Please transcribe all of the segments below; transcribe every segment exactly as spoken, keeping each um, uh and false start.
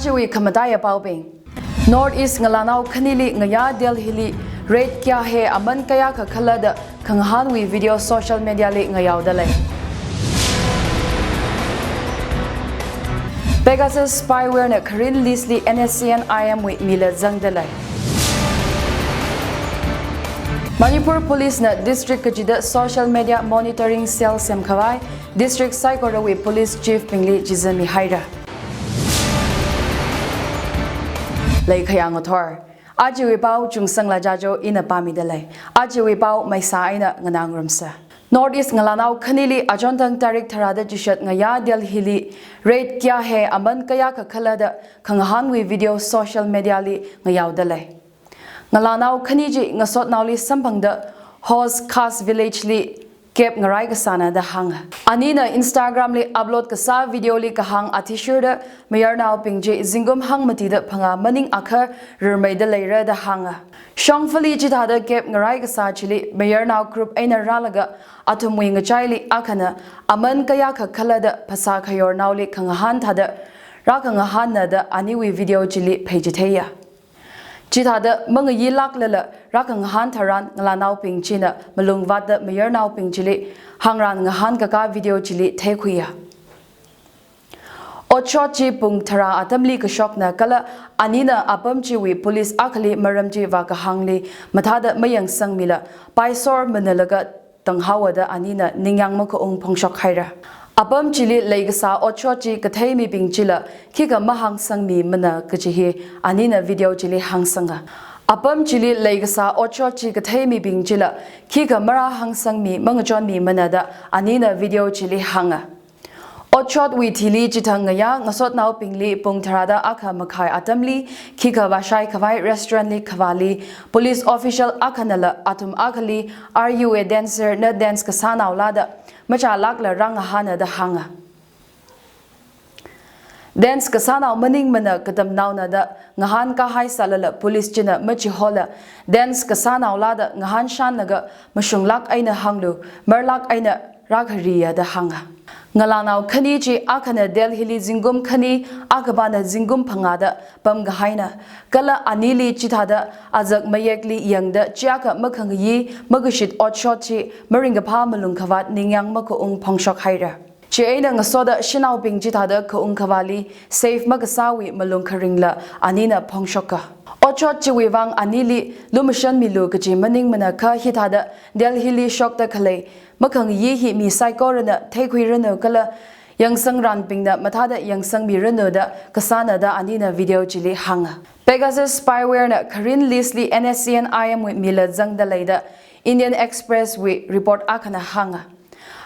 Chiwui khamataiya paobing. North East ngalānao khanili ngayā Delhi li raid kiya hai, aman kayākha khala da khangahānwui video social media li ngayaoda lei. Pegasus spyware na kharin list li N S C N I M wui mila zangda lei. Manipur Police na district kachida social media monitoring cell semkhavai district saikorawui police chief bingli chizanmi haira. Leikhayang ngathor. Ajawui pao Chungsangla Jajo ina pāmida lei. Ajawui pao maisa eina nganāngarumsa. North East ngalānao khanili achonthang tarik tharāda chishat ngayā Delhi li raid kiya hai, aman kayākha khala da khangahānwui video social media li ngayaoda lei. Ngalānao khani chi ngasotnaoli samphangda Hos Khas village li kep ngarai kasāna da hānga. Anina Instagram li upload kasā video li kahāng athishurda mayarnaobing chi zingkum hangmatida phangā maningakha rirmeida leira da hānga. Shongfali chithāda kep ngarai kasā chili mayarnao group eina rālaga athumwui ngachaili akhana aman kayākha khala da phasā khayornaoli khangahān thāda rākhangahānna da aniwui video chili pheichitheiya. Chithāda mangayilāklala rākhangahān tharan ngalānaobing china malung vātda mayarnaobing chili hāngran ngahānkakā video chili theikhuiya. Otshot chi pung tharā atamli kashokna kala anina apam chiwui police akhali maram chi vākahāngli mathāda mayangsangmila paisormanalaga tanghaowa da anina ningyāng makaung phongshok haira. Apam chili leikasā otshot chi kathei mibing chila khikha mahāngsangmimana kaji hi anina video chili hāngsanga. Apam chili leikasā otshot chi kathei mibing chila khikha marāhāngsangmi mangachonmimana da anina video chili hānga. Otshotwui thili chithang ngayā ngasotnaobingli pung tharāda akha makhai atamli khikha vāshaikhavai restaurant li khavāli police official akhanala athum akhali R U A dancer na dance kasānaola da machālākla rāngahāna da hānga. Dance kasānao maningmana katamnaona da ngahānkahai sālala police china machihola dance kasānaola da ngahānshānlaga mashunglāk eina hānglu, marlāk eina rākhariya da hānga. Ngalānao khani chi akhana Delhi li zingkum khani, akhapana zingkum phangāda pamkahaina. Kala anili chithāda azak mayekli yangda chiakha makhangayi makashit otshot chi maringkaphā malung khavāt ningyāng makaung phongshok haira. Chieina ngasoda shanaobing chithāda kaung khavāli safe makasāwui malung kharingla anina phongshoka. Otshot chiwui vang anili lumashanmilu kaji maningmana kha hithāda Delhi li shokda khalei makhangayi hi mi saikorana theikhuiranu kala yangsangranbingna mathāda yangsangmiranu da kasāna da anina video chili hānga. Pegasus spyware na kharin list li N S C N I M wui mila zangda lei da Indian Express wui report akhana hānga.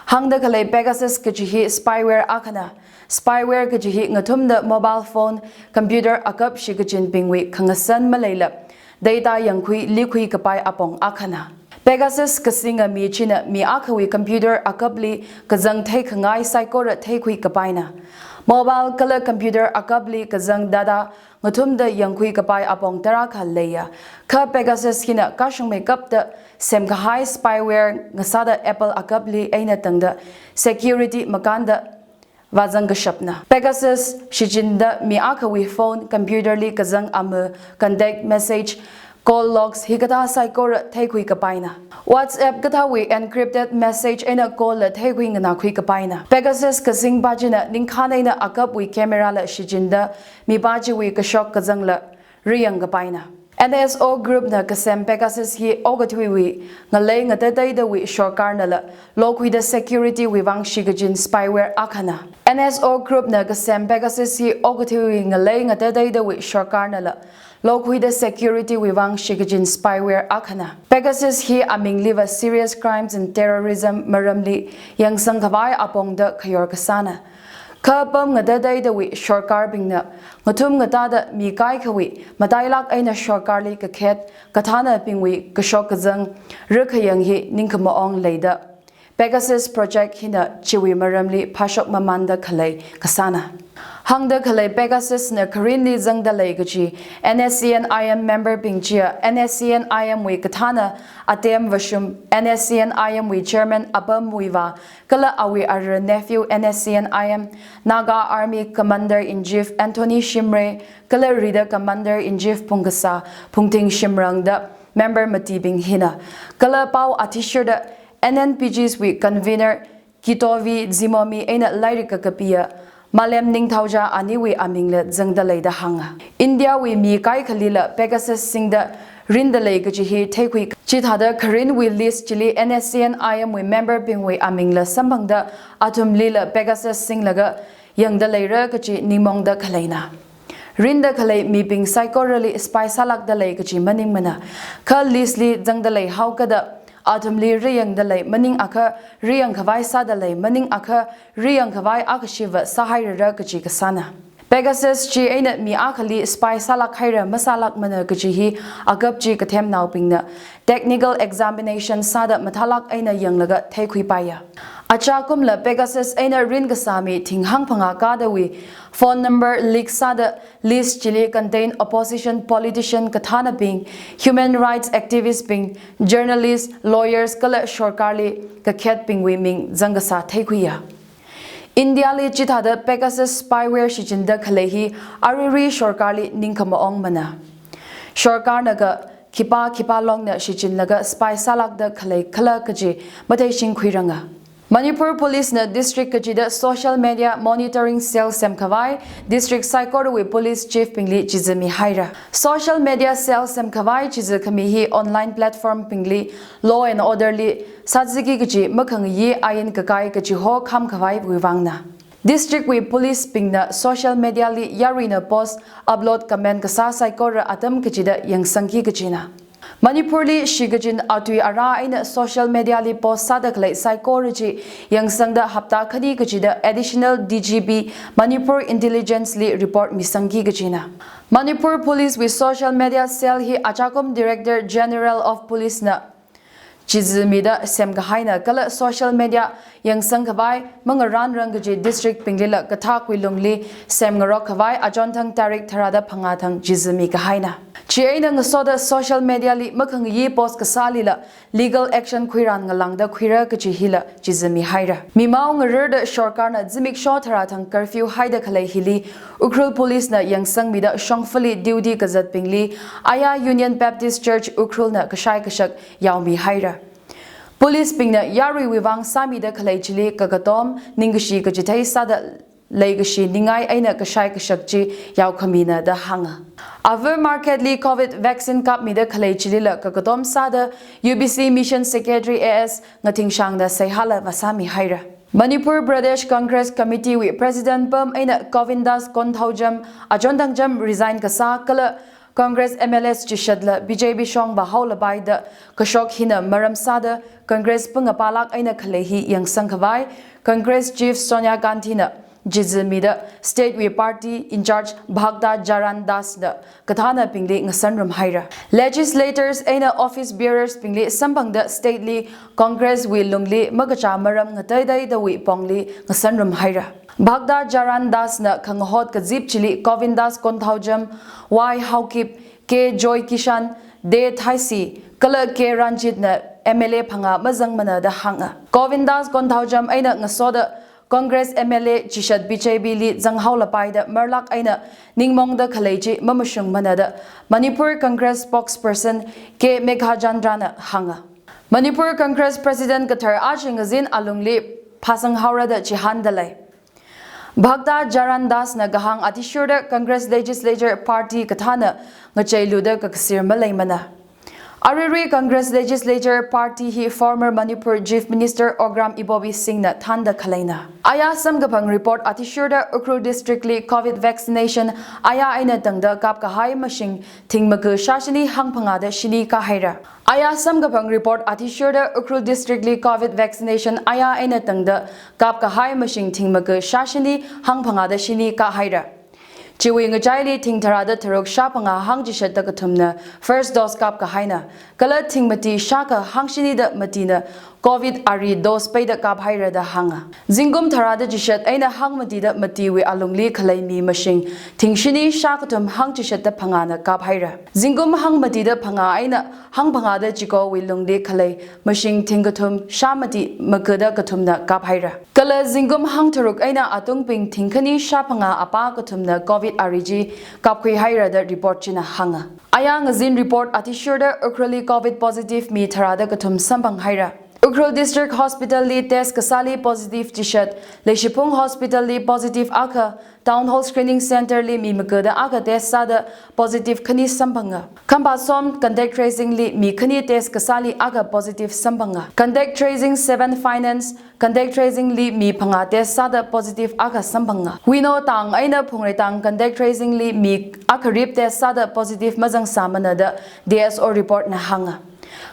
Hāngda khalei Pegasus kaji hi spyware akhana. Spyware kaji hi ngathumda mobile phone, computer akap shikachinbingwui khangasan maleila data yangkhui likhui kapai apong akhana. Pegasus kasinga mi china mi akhawui computer akapli kazang theikhangai saikora theikhui kapaina. Mobile kala computer akapli kazang data ngathumda yangkhui kapai apong tarākha leiya. Kha Pegasus hina kashungmeikapta semkahai spyware ngasāda Apple akapli eina tangda security makānda vāzang kashapna. Pegasus shichinda mi akhawui phone, computer li kazang ama, contact, message, call logs hikathā saikora theikhui kapaina. WhatsApp kathāwui encrypted message eina call la theikhui nganākhui kapaina. Pegasus kasingpa china ningkhān eina akapwui camera la shichinda mipa chiwui kashok kazangla riyang kapaina. N S O Group na kasem Pegasus hi okathuiwui ngalei ngatateidawui sorkarnala lokhuida security wui vang shikachin spyware akhana. N S O Group na kasem Pegasus hi okathuiwui ngalei ngatateidawui sorkarnala lokhuida security wui vang shikachin spyware akhana. Pegasus hi amingliva serious crimes and terrorism maramli yangsang khavai apongda khayor kasāna. Kha apam ngatateidawui sorkarbingna ngathum ngatāda mi kaikhawui matailāk eina sorkarli kakhet kathānabingwui kashok kazang rakhayang hi ningkhamaong leida Pegasus project hina chiwui maramli phāshok mamanda khalei kasāna. Hāngda khalei Pegasus na kharinli zangda lei kaji N S C N I M member bing chiya N S C N I M wui kathāna Atem Vashum, N S C N I M wui chairman Apam Muivah, kala awui ara nephew N S C N I M Naga Army Commander in Chief Anthony Shimray, kala rida Commander in Chief Phungkasā Phungthing Shimrang da member matibing hina. Kala pao athishurda N N P Gs wui convener Kitovi Zimomi eina lairik kakapiya Malem Ningthouja aniwui amingla zangda leida hānga. India wui mi kaikhalila Pegasus singda rinda lei kaji hi theikhui. Chithāda kharinwui list chili N S C N I M wui member bingwui amingla samphangda athumlila Pegasus singlaga yangda leira kaji ningmaongda khaleina. Rinda khalei mibing saikorali spy sālakda lei kaji maningmana. Kha list li zangda lei haokada athumli riyangda lei maningakha riyang khavai sāda lei maningakha riyang khavai akha shiva sāhairara kaji kasāna. Pegasus chi eina mi akhali spy sālak haira masālakmana kaji hi agap chi kathemnaobingna technical examination sāda mathālak eina yanglaga theikhuipaiya. Achakumla Pegasus eina rin kasā mi thing hangphangā kadawui phone number leak sāda list chili contain opposition politician kathānabing, human rights activist bing, journalist, lawyers kala sorkarli kakhetbingwui ming zangkasā theikhuiya. India li chithāda Pegasus spyware shichinda khalei hi aruirui sorkarli ningkhamaongmana. Sorkarna ka khipā khipā longna shichinlaga spy sālakda khalei khala kaji matheishingkhuiranga. Manipur Police na district kachida social media monitoring cell semkhavai district saikorawui police chief bingli chizi mihaira. Social media cell semkhavai chizi khami hi online platform bingli law and order li sāziki kaji makhangayi ain kakai kaji ho khamkhavaiwui vangna. District wui police bingna social media li yaruina post upload comment kasā saikora atam kachida yangsangki kajina. Manipur li shikachin atui ara eina social media li post sāda khalei saikora chi yangsangda hapta khani kachida additional D G P Manipur Intelligence li report misangki kajina. Manipur Police wui social media cell hi achakum Director General of Police na chizi mida semkahaina kala social media yangsang khavai mangaranrang kaji district binglila kathākwui lungli semngarok khavai achonthang tarik tharāda phangā thang chizi mikahaina. Chieina ngasoda social media li makhangayi post kasālila legal action khuiran ngalāngda khuira kaji hila chizi mihaira. Mimao ngararda sorkarna zimiksho tharā thang curfew haida khalei hili Ukhrul Police na yangsangmida shongfali duty kazatbingli Aya Union Baptist Church Ukhrul na kashai kashak yaomihaira. Police bingna yaruiwui vang sāmida khalei chili kakatom ningkashi kachithei sāda leikashi ningai eina kashai kashak chi yaokhamina da hānga. Avu market li covid vaccine kapmida khalei chilila kakatom sāda U B C Mission Secretary A S Ngathingshangna seihāla vāsāmihaira. Manipur Pradesh Congress Committee wui President pam eina Govindas Konthoujam achonthang jam resign kasā kala Congress M L As chishatla B J P shong vāhaolapai da kashok hina maram sāda Congress pungapalak eina khalei hi yangsang khavai Congress Chief Sonia Gandhi na chizi mida state wui party in charge Bhakta Charan Das na kathānabingli ngasanrum haira. Legislators eina office bearers bingli samphangda state li Congress wui lungli makachā maram ngateidaidawui pongli ngasanrum haira. Bhakta Charan Das na khangahot kazip chili Govindas Konthoujam, Y Haokip, K Joy Kishan, De Thaisi kala K Ranjit na M L A phangā mazangmana da hānga. Govindas Konthoujam eina ngasoda Congress M L A chishat B J P li zanghaolapai da marlak eina ningmaongda khalei chi mamashungmana da Manipur Congress spokesperson K Meghachandra na hānga. Manipur Congress President kathar aja ngazin alungli phāsanghaora da chihānda lei. Bhakta Charan Das na kahāng athishurda Congress Legislature Party kathāna ngacheiluda kakasir maleimana. Aruirui Congress Legislature Party hi former Manipur Chief Minister Okram Ibobi Singh na thānda khaleina. Aya samkaphang report athishurda Ukhrul District li covid vaccination aya eina tangda kapkahai mashing thingmaga shāshini hangphangāda shini kahaira. Aya samkaphang report athishurda Ukhrul District li covid vaccination aya eina tangda kapkahai mashing thingmaga shāshini hangphangāda shini kahaira. Chiwui ngachaili thing tharāda tharuk shāphangā hangchishatda kathumna first dose kapkahaina, kala thing mati shākha hangshinida matina Covid ari dose peida kaphaira da hānga. Zingkum tharāda chishat eina hangmatida matiwui alungli khalei mi mashing thingshini shākathum hangchishatta phangāna kaphaira. Zingkum hangmatida phangā eina hangphangāda chikowui lungli khalei mashing thingkathum shāmati magada kathumna kaphaira. Kala zingkum hangtharuk eina atungbing thingkhani shāphangā apā kathumna Covid ari chi kapkhuihaira da report china hānga. Aya ngazin report athishurda Ukhrulli Covid positive mi tharāda kathum samphanghaira. Ukhrul District Hospital li test kasāli positive chishat, Leishiphung Hospital li positive akha, Town Hall Screening Center li mi magada akha test sāda positive khani samphanga. Khamphasom contact tracing li mi khani test kasāli akha positive samphanga. Contact tracing seven Finance contact tracing li mi phangā test sāda positive akha samphanga. Huino Tang eina Phungreitang contact tracing li mi akharip test sāda positive mazangsāmana da D S O report na hānga.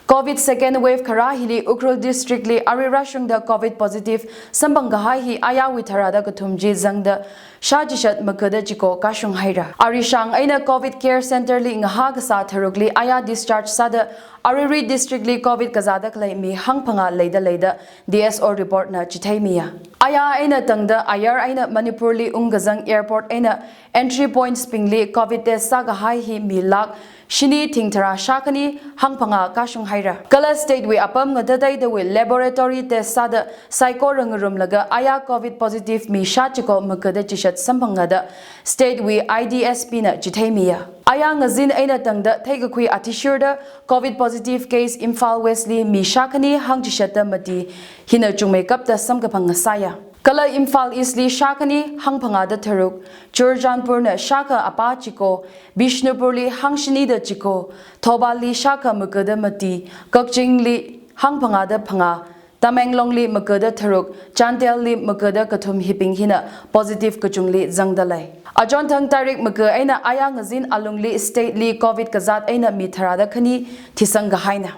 Covid second wave kharā hili Ukhrul District li arui rāshungda Covid positive samphang kahai hi ayawui tharāda kathum chi zangda shāchishat magada chiko kashunghaira. Arishang eina Covid Care Center li ngahā kasā tharukli aya discharge sāda aruirui district li Covid kazāda khalei mi hangphangā leida lei da D S O report na chitheimiya. Aya eina tangda ayar eina Manipur li ungkazang airport eina entry points bingli Covid test sākahai hi mi lakh shini thingtharā shākhani hangphangā kashunghaira. Kala state wui apam ngatateidawui laboratory test sāda saikora ngarumlaga aya Covid positive mi shāchiko magada chishat samphanga da state wui I D S P na chitheimiya. Aya ngazin eina tangda theikakhui athishurda Covid positive case Imphal West li mi shākhani hangchishatta mati, hina chungmeikapta samkaphang ngasāya. Kala Imphal East li shākhani hangphangāda tharuk, Churachandpur na shākha apā chiko, Bishnupur li hangshinida chiko, Thoubal li shākha magada mati, Kakching li hangphangāda phangā, Tamenglong li magada tharuk, Chandel li magada kathum hibing hina positive kachungli zangda lei. Achonthang tarik maga eina aya ngazin alungli state li Covid kazāt eina mi tharāda khani thisang kahaina.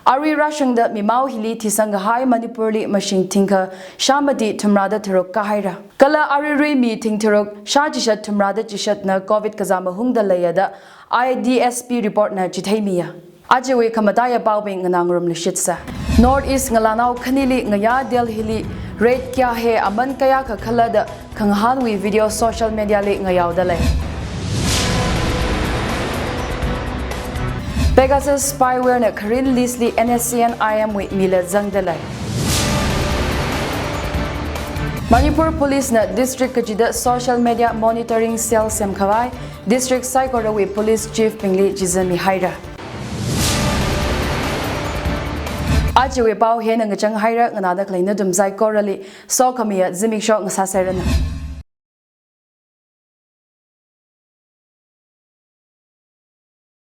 Arui rāshungda mimao hili thisang kahai Manipur li mashing thingkha shāmati thumrāda tharuk kahaira. Kala aruirui mi thingtharuk shāchishat thumrāda chishatna Covid kazā mahungda leiya da I D S P report na chitheimiya. Ajawui khamataiya paobing nganā ngarumluishitsa. North East ngalānao khanili ngayā Delhi li raid kya hai aman kayākha khala da khangahānwui video social media li ngayaoda lei. Pegasus spyware na kharin list li N S C N I M wui mila zangda lei. Manipur Police na district kachida social media monitoring cell semkhavai district saikorawui police chief bingli chizanmihaira. Ajawui pao hina ngachang haira, nganāda khalei nathum saikorali sokhamiya zimiksho ngasāserranu.